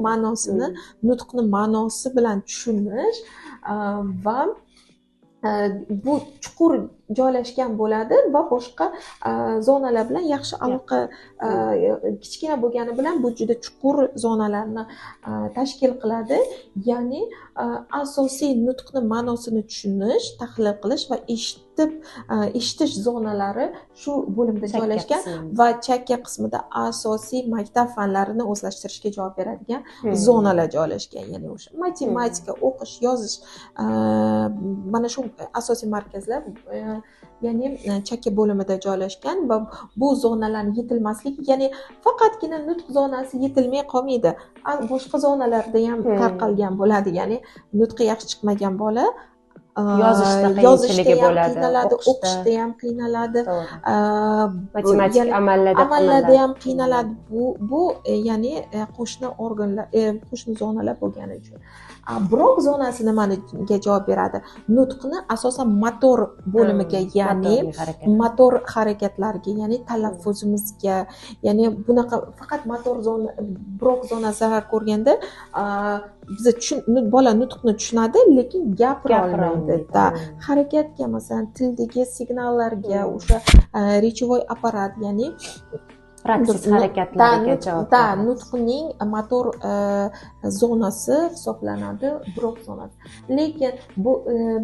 Ma'nosini, nutqni ma'nosi bilan tushunish va bu chuqur joylashgan bo'ladi va boshqa zonalar bilan yaxshi aloqa, kichkina bo'lgani bilan bu juda chuqur zonalarni tashkil qiladi. Ya'ni asosiy nutqni ma'nosini tushunish, tahlil qilish va eshitish zonalari shu bo'limda joylashgan va chakka qismida asosiy maktab fanlarini o'zlashtirishga javob beradigan zonalar joylashgan. Ya'ni o'sha matematika, o'qish, yozish, mana shu asosiy markazlar, ya'ni chakka bo'limida joylashgan va bu zonalarni yetilmasligi, ya'ni faqatgina nutq zonasi yetilmay qolmaydi, boshqa zonalarda ham tarqalgan bo'ladi. Ya'ni nutqi yaxshi chiqmagan bola yozishda qiyinchiligi bo'ladi, o'qishda ham qiynaladi, matematik amallarda ham qiynaladi. Bu ya'ni qo'shni organlar, qo'shni zonalar bo'lgani uchun. Brok zonasi nimaga javob beradi? Nutqni asosan motor bo'limiga, ya'ni motor harakatlarga, ya'ni talaffuzimizga, ya'ni bunaqa faqat motor zona, Brok zonasi zarar ko'rganda biza bola nutqni tushunadi, lekin gapira olmaydi. Harakatga, masalan, tildagi signallarga, o'sha речевой apparat, ya'ni praksis harakatlariga javob beradi. Nutqning motor zonasi hisoblanadi Brok zonasi. Lekin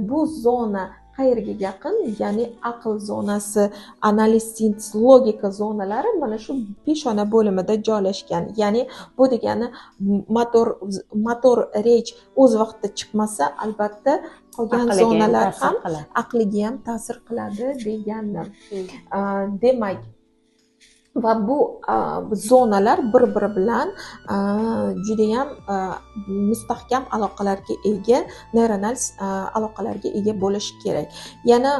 bu zona qayerga yaqin? Ya'ni aql zonasi, analiz, sintez, logika zonalari mana shu peshona bo'limida joylashgan. Ya'ni bu degani motor rech o'z vaqtida chiqmasa, albatta qolgan zonalar ham aqliga ham ta'sir qiladi degani. Demak, va bu zonalar bir-biri bilan judayam mustahkam aloqalarga ega, neyronal aloqalarga ega bo'lishi kerak. Yana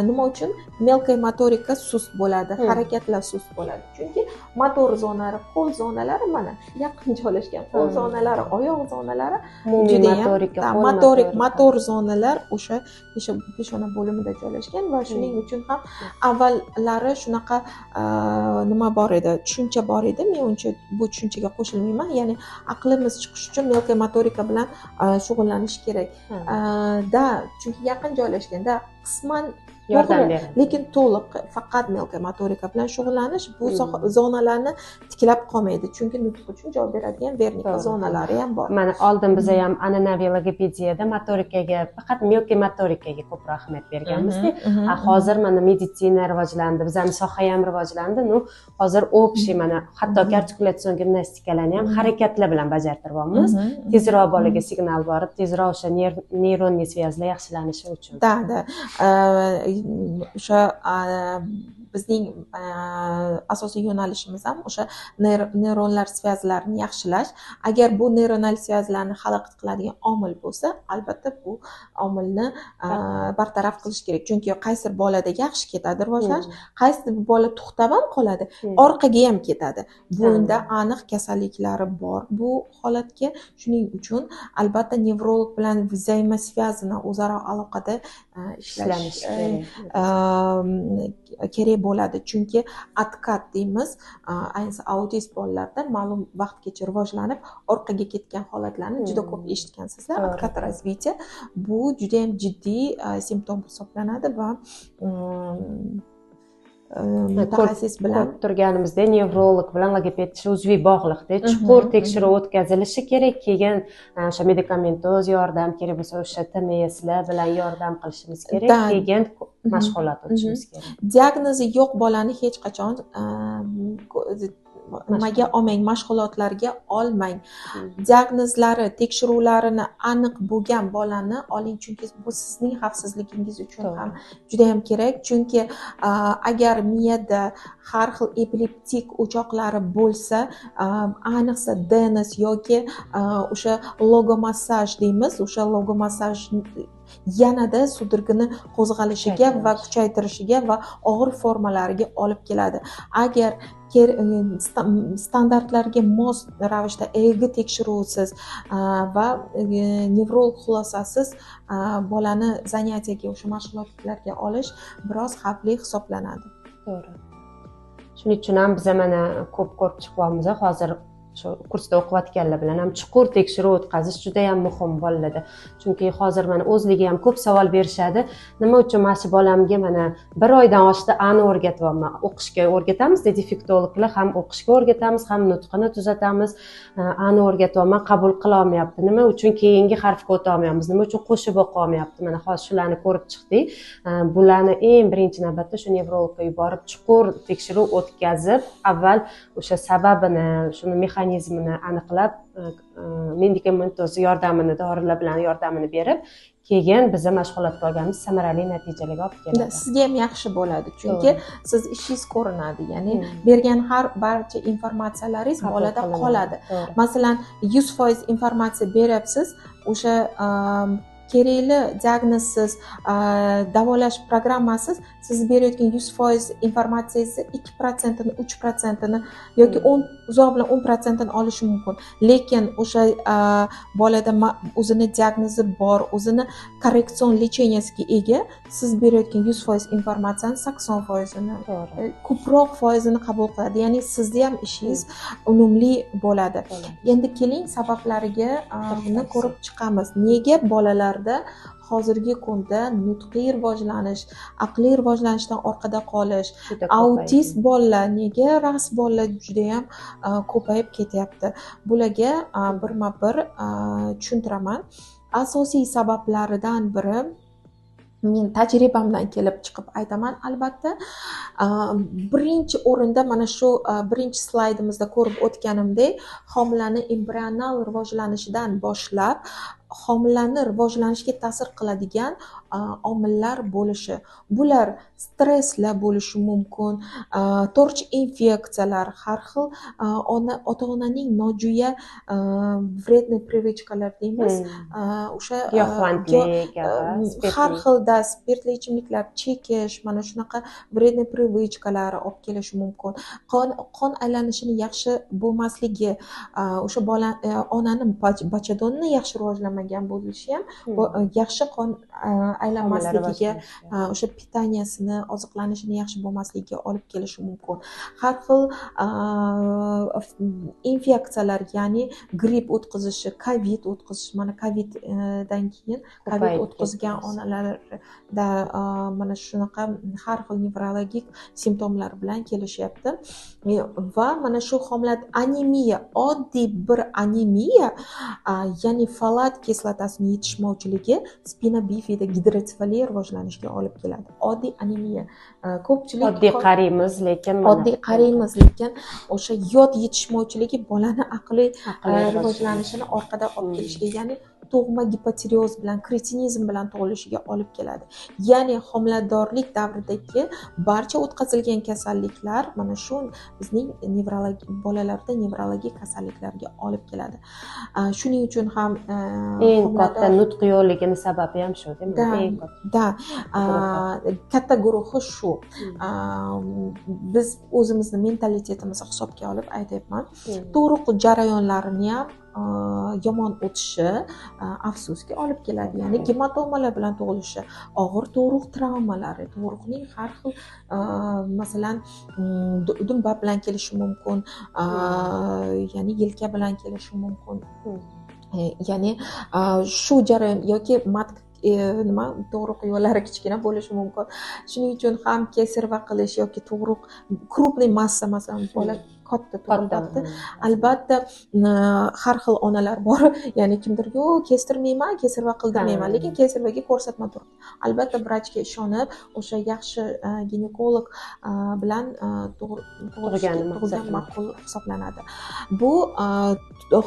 nima uchun мелкая motorika sust bo'ladi, harakatlar sust bo'ladi? Chunki motor zonalari, qo'l zonalari mana yaqin joylashgan. Qo'l zonalari, oyoq zonalari judayam motor zonalar o'sha peshona bo'limida joylashgan va shuning uchun ham avvallari shunaqa nima bor edi, tushuncha bor edi. Men uncha bu tushunchaga qo'shilmayman. Ya'ni aqlimiz chiqish uchun мелкая motorika bilan shug'ullanish kerak. Da, chunki yaqin joylashganda qisman yordam beradi, lekin to'liq faqat мелкая motorika bilan shug'ullanish bu zonalarni tiklab qolmaydi, chunki nutq uchun javob beradigan Wernicke zonalari ham bor. Mana oldin biza ham an'anaviy logopediyada motorikaga, faqat мелкий motorikaga ko'proq ahamiyat berganmizda. Hozir mana meditsina rivojlandi, bizani soha ham rivojlandi. Ну, hozir общий mana hattoki artikulyatsion gimnastikalarni ham harakatlar bilan bajartiryapmiz. Tezroq bolaga signal borib, tezroq o'sha neyronniy связь lar yaxshilanishi uchun. Да, да. O'sha bizning asosiy yo'nalishimiz ham o'sha neyronlar связь larini yaxshilash. Agar bu neyronal связь larni xalaqit qiladigan omil bo'lsa, albatta bu omilni bartaraf qilish kerak. Chunki qaysi bolada yaxshi ketadi rivojlanish, qaysi bola to'xtab ham qoladi, orqaga ham ketadi. Bunda aniq kasalliklari bor bu holatga. Shuning uchun albatta nevrolog bilan взаимосвязано, o'zaro aloqada ishlash kerak bo'ladi. Chunki откат deymiz, ayniqsa autist bolalarda ma'lum vaqtgacha rivojlanib orqaga ketgan holatlarni juda ko'p eshitgansizlar. Откат развития bu juda ham jiddiy simptom hisoblanadi va mutaxassis bilan ko'rib turganimizdek, nevrolog bilan logoped uzviy bog'liqda, chuqur tekshiruv o'tkazilishi kerak, keyin o'sha medikamentoz yordam kerak bo'lsa, o'sha TMSlar bilan yordam qilishimiz kerak, keyin mashg'ulot o'tishimiz kerak. Diagnozi yo'q bolani hech qachon nimaga olmang, mashg'ulotlarga olmang. Diagnozlari, tekshiruvlarini aniq bo'lgan bolani oling, chunki bu sizning xavfsizligingiz uchun ham juda ham kerak. Chunki agar miyada har xil epileptik o'choqlari bo'lsa, ayniqsa DNS yoki o'sha logomassaj deymiz, o'sha logomassaj yanada sudragini qo'zg'alishiga va kuchaytirishiga va og'ir formalariga olib keladi. Agar standartlarga mos ravishda EEG tekshiruvsiz va nevrolog xulosasiz bolani занятия ga, o'sha mashg'ulotlarga olish biroz xavfli hisoblanadi. To'g'ri. Shuning uchun ham biz mana ko'p ko'rib chiqyapmiz hozir. Shu kursda o'qiyotganlar bilan ham chuqur tekshiruv o'tkazish juda ham muhim bolalarda. Chunki hozir mana o'zligi ham ko'p savol berishadi. Nima uchun mana shu bolamga mana bir oydan oshdi ani o'rgatyapman. O'qishga o'rgatamiz, defektologlar ham o'qishga o'rgatamiz, ham nutqini tuzatamiz. Ani o'rgatyapman, qabul qila olmayapti. Nima uchun keyingi harfga o'ta olmayapmiz? Nima uchun qo'shib o'qiy olmayapti? Mana hozir shularni ko'rib chiqdik. Bularni eng birinchi navbatda shu nevrologga yuborib chuqur tekshiruv o'tkazib, avval o'sha sababini, shuni mexanizmini aniqlab, medikamentoz yordamini, dorilar bilan yordamini berib, keyin biza mashg'ulotga olganimiz samarali natijalarga olib keladi. Sizga ham yaxshi bo'ladi, chunki siz ishingiz ko'rinadi, ya'ni bergan har barcha informatsiyalaringiz bolada qoladi. Masalan, 100% informatsiya beryapsiz, o'sha kerakli diagnozsiz, davolash programmasiz siz berayotgan 100% informatsiyangizni 2%ini, 3%ini yoki 10 uzoq bilan 10%ini olishi mumkin. Lekin o'sha bolada o'zini diagnozi bor, o'zini korreksion лечения siga ega, siz berayotgan 100% informatsiyani 80%ini, ko'proq foizini qabul qiladi. Ya'ni sizni ham ishingiz unumli bo'ladi. Endi keling sabablariga buni ko'rib chiqamiz. Nega bolalarda hozirgi kunda nutqiy rivojlanish, aqliy rivojlanishdan orqada qolish, autist bolalar, nega ras bolalar juda ham ko'payib ketyapti? Bularga birma-bir tushuntiraman. Asosiy sabablaridan biri, men tajribamdan kelib chiqib aytaman albatta. Birinchi o'rinda mana shu birinchi slaydimizda ko'rib o'tganimdek, homilani embrional rivojlanishidan boshlab homilani rivojlanishiga ta'sir qiladigan omillar bo'lishi. Bular stresslar bo'lishi mumkin, torch infeksiyalar, har xil ota-onaning nojo'ya вредный привычка lar deymiz, o'sha giyohvandlik, har xilda spirtli ichimliklar chekish, mana shunaqa вредный привычка lar olib kelishi mumkin. Qon aylanishini yaxshi bo'lmasligi, o'sha bola onani bachadonni yaxshi rivojlanmagan bo'lishi ham yaxshi qon aylanmasligiga, o'sha питания sini, oziqlanishini yaxshi bo'lmasligiga olib kelishi mumkin. Har xil infeksiyalar, ya'ni gripp o'tkazishi, covid o'tkazishi, mana coviddan keyin covid o'tkazgan onalarda mana shunaqa har xil nevrologik simptomlar bilan kelishyapti. Va mana shu homila anemiya, oddiy bir anemiya, ya'ni folat kislotasini yetishmovchiligi spina bifida gidrotsefaliya rivojlanishiga olib keladi. Oddiy anemiya. Ko'pchilik oddiy qaraymiz, lekin oddiy qaraymiz, lekin o'sha yod yetishmovchiligi bolani aqliy rivojlanishini orqada olib kelishiga, ya'ni tug'ma gipotireoz bilan, kretinizm bilan tug'ilishiga olib keladi. Ya'ni homiladorlik davridagi barcha o'tkazilgan kasalliklar mana shu bizning nevrologik bolalarda nevrologik kasalliklarga olib keladi. Shuning uchun ham eng katta nutq yo'qligini sababi ham shu, deymi? Da, katta guruhi shu. Biz o'zimizni mentalitetimizni hisobga olib aytyapman. Tug'ruq jarayonlarini ham yomon o'tishi afsuski olib keladi. Ya'ni gematomalar bilan tug'ilishi, og'ir tug'ruq travmalari, tug'ruqning har xil masalan dumba bilan kelishi mumkin, ya'ni yelka bilan kelishi mumkin. Ya'ni shu jarayon yoki nima tug'ruq yo'llari kichkina bo'lishi mumkin. Shuning uchun ham kesirva qilish yoki tug'ruq крупный massa, masalan bola katta tug'ilyapti. Albatta har xil onalar bor, ya'ni kimdir yo'q kestirmayman, kesirva qildirmayman, lekin kesirvaga ko'rsatma turibdi. Albatta vrachga ishonib, o'sha yaxshi ginekolog bilan tug'ilgan ma'qul hisoblanadi. Bu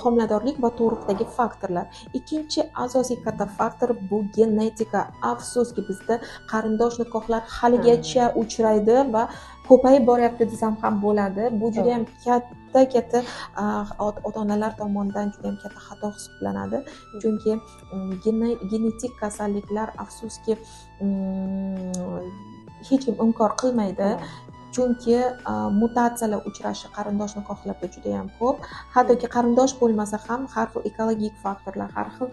homiladorlik va tug'ruqdagi faktorlar. Ikkinchi asosiy katta faktor bu genetika. Afsuski bizda qarindosh nikohlar haligacha uchraydi va ko'payib boryapti desam ham bo'ladi. Bu juda ham katta ota-onalar tomonidan juda ham katta xato hisoblanadi. Chunki genetik kasalliklar afsuski hech kim inkor qilmaydi. Chunki mutatsiyalar uchrashi qarindosh nikohlarda juda ham ko'p. Hattoki qarindosh bo'lmasa ham har xil ekologik faktorlar, har xil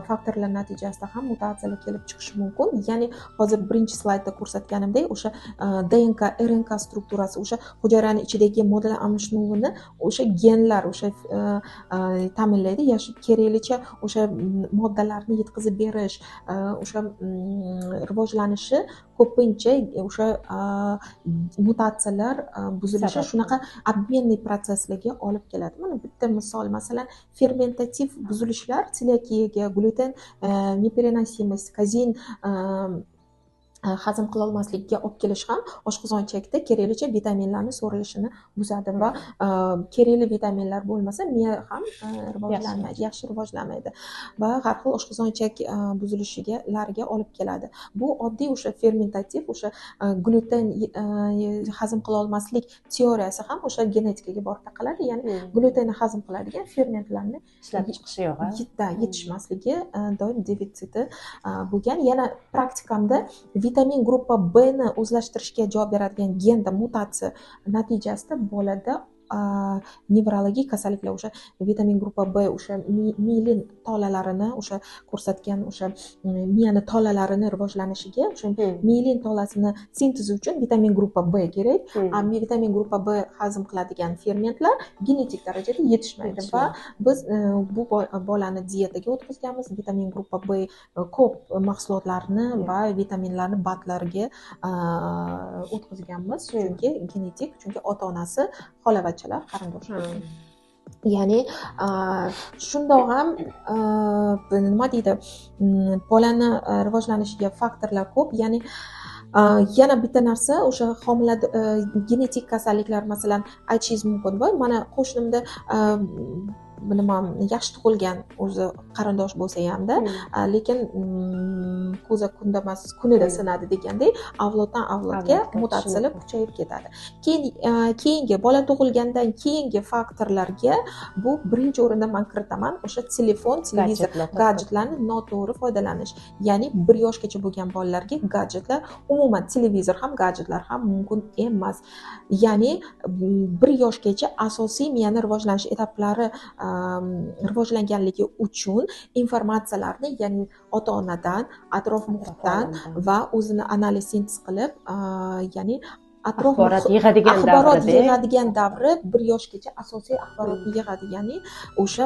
faktorlar natijasida ham mutatsiyalar kelib chiqishi mumkin. Ya'ni hozir birinchi slaydda ko'rsatganimdek, o'sha DNK, RNK strukturasi, o'sha hujayrani ichidagi moddalar almashinuvini o'sha genlar o'sha ta'minlaydi. Keraklicha o'sha moddalarni yetkazib berish, o'sha rivojlanishi ko'pincha o'sha mutatsiyalar buzilishi shunaqa обменный protsesslarga olib keladi. Mana bitta misol, masalan, fermentativ buzilishlar seliakiyaga, gluten непереносимость, kazein hazm qilolmaslikka olib kelish ham oshqozon ichakda keraklicha vitaminlarni so'rilishini buzadi va kerakli vitaminlar bo'lmasa miya ham rivojlanmaydi, yaxshi rivojlanmaydi va har xil oshqozon ichak buzilishiga olib keladi. Bu oddiy o'sha fermentativ, o'sha gluten hazm qilolmaslik teoriyasi ham o'sha genetikaga borib taqaladi. Ya'ni glutenni hazm qiladigan fermentlarni ishlab chiqishi yo'q, yetishmasligi, doim defitsiti bo'lgan. Yana praktikamda vitamin gruppa B ni o'zlashtirishga javob beradigan genda mutatsiya natijasida bolada nevrologik kasalliklar, o'sha vitamin gruppa B o'sha mielin tolalarini, o'sha ko'rsatgan o'sha miyani tolalarini rivojlanishiga, o'sha mielin tolasini sintezi uchun vitamin gruppa B kerak. Vitamin gruppa B hazm qiladigan fermentlar genetik darajada yetishmaydi va biz bu bolani dietaga o'tkazganmiz. Vitamin gruppa B ko'p mahsulotlarni va vitaminlarni badlarga o'tkazganmiz, chunki genetik, chunki ota-onasi xolavachalar qarindosh bo'lgan. Ya'ni shundoq ham nima deydi, bolani rivojlanishiga faktorlar ko'p. Ya'ni yana bitta narsa, o'sha homila genetik kasalliklar, masalan, aytishingiz mumkin, voy mana qo'shnimda nima yaxshi tug'ilgan o'zi qarindosh bo'lsa hamda, lekin ko'za kunda emas kunida sinadi degandek, avloddan avlodga mutatsiyalar kuchayib ketadi. Keyin keyingi bola tug'ilgandan keyingi faktorlarga bu birinchi o'rinda men kiritaman o'sha telefon, televizor, gadjetlarni noto'g'ri foydalanish. Ya'ni 1 yoshgacha bo'lgan bolalarga gadjetlar, umuman televizor ham, gadjetlar ham mumkin emas. Ya'ni 1 yoshgacha asosiy miyani rivojlanish etaplari rivojlanganligi uchun informatsiyalarni, ya'ni ota-onadan, atrof muhitdan va o'zini analiz sintez qilib, ya'ni axborot yig'adigan davri 1 yoshgacha asosiy axborotni yig'adi. Ya'ni o'sha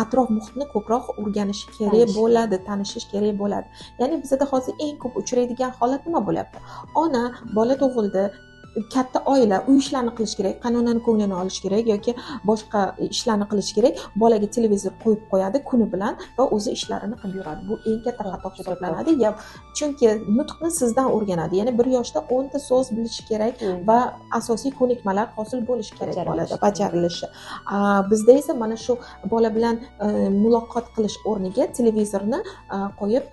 atrof muhitni ko'proq o'rganishi kerak bo'ladi, tanishish kerak bo'ladi. Ya'ni bizda hozir eng ko'p uchraydigan holat nima bo'lyapti? Ona bola tug'ildi, katta oila, uy ishlarini qilish kerak, qaynonani ko'nglini olish kerak yoki boshqa ishlarni qilish kerak, bolaga televizor qo'yib qo'yadi kuni bilan va o'zi ishlarini qilib yuradi. Bu eng katta xato hisoblanadi. Chunki nutqni sizdan o'rganadi. Ya'ni 1 yoshda 10 ta so'z bilishi kerak va asosiy ko'nikmalar hosil bo'lishi kerak bolada, bajarilishi. Bizda esa mana shu bola bilan muloqot qilish o'rniga televizorni qo'yib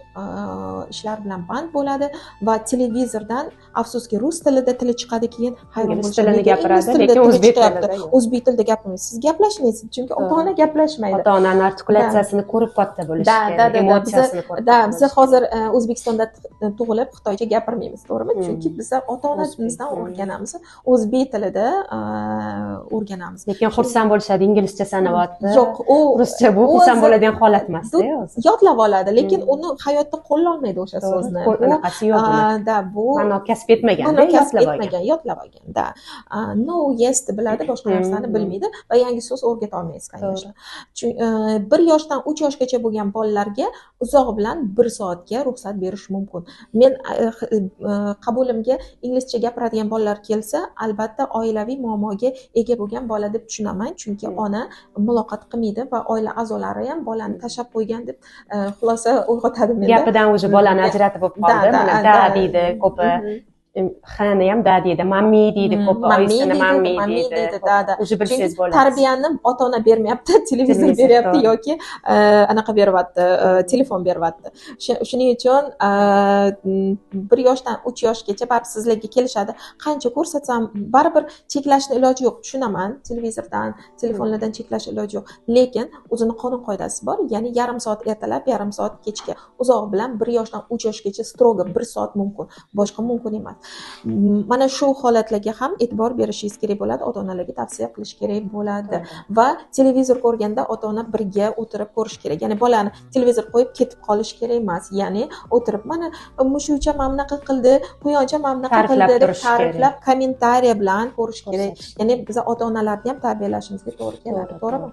ishlar bilan band bo'ladi va televizordan afsuski rus tilida tili chiqadi, keyin hayron tilini gapiradi, lekin o'zbek tilida o'zbek tilida gapirmaysiz. Siz gaplashmaysiz, chunki ota-ona gaplashmaydi. Ota-onani artikulatsiyasini ko'rib katta bo'lishi kerak, emotsiyasini ko'rib. Da, biz hozir O'zbekistonda tug'ilib xitoycha gapirmaymiz, to'g'rimi? Chunki biz ota-onamizdan o'rganamiz, o'zbek tilida o'rganamiz. Lekin xursand bo'lishadi, inglizcha sanayapti. Yo'q, u ruscha, bu xursand bo'ladigan holat emas-da o'zi. Yodlab oladi, lekin uni hayotda qo'llolmaydi o'sha so'zni. Unaqasi yo'q. Da, bu ma'no kasb etmagan, yodlab olgan. Yodlab olgan, da. No, yes deb biladi, boshqa narsani bilmaydi va yangi so'z o'rgata olmaysiz, конечно. 1 yoshdan 3 yoshgacha bo'lgan bolalarga uzog'i bilan 1 soatga ruxsat berish mumkin. Men qabulimga inglizcha gapiradigan bolalar kelsa, albatta oilaviy muammoga ega bo'lgan bola deb tushunaman, chunki ona muloqot qilmaydi va oila a'zolari ham bolani tashlab qo'ygan deb xulosa uyg'otadi menda. Gapidan o'zi bolani ajratib bo'lib qoldi. Mana da deydi ko'pi. Xani ham da deydi, mammi deydi ko'pi, oyisini mammi deydi. Da. O'zi bilsangiz bo'ladi. Tarbiyani ota-ona bermayapti, televizor beryapti yoki anaqa beryapti, telefon beryapti. Shuning uchun 1 yoshdan 3 yoshgacha baribir sizlarga kelishadi. Qancha ko'rsatsam baribir cheklashni iloji yo'q, tushunaman. Televizordan, telefonlardan cheklash iloji yo'q. Lekin o'zini qonun qoidasi bor. Ya'ni yarim soat ertalab, yarim soat kechga. Uzog'i bilan 1 yoshdan 3 yoshgacha strogo 1 soat mumkin. Boshqa mumkin emas. Mana shu holatlarga ham e'tibor berishingiz kerak bo'ladi, ota onalarga tavsiya qilish kerak bo'ladi. Va televizor ko'rganda ota ona birga o'tirib ko'rish kerak, ya'ni bolani televizor qo'yib ketib qolish kerak emas, ya'ni o'tirib, mana mushukcha mana bunaqa qildi, quyoncha mana bunaqa Ta'riflab qildi deb turish kerak. Ta'riflab, kommentariya bilan ko'rish kerak. Ko'rsatish. Ya'ni biz ota onalarni ham tarbiyalashimizga to'g'ri keladi, to'g'rimi?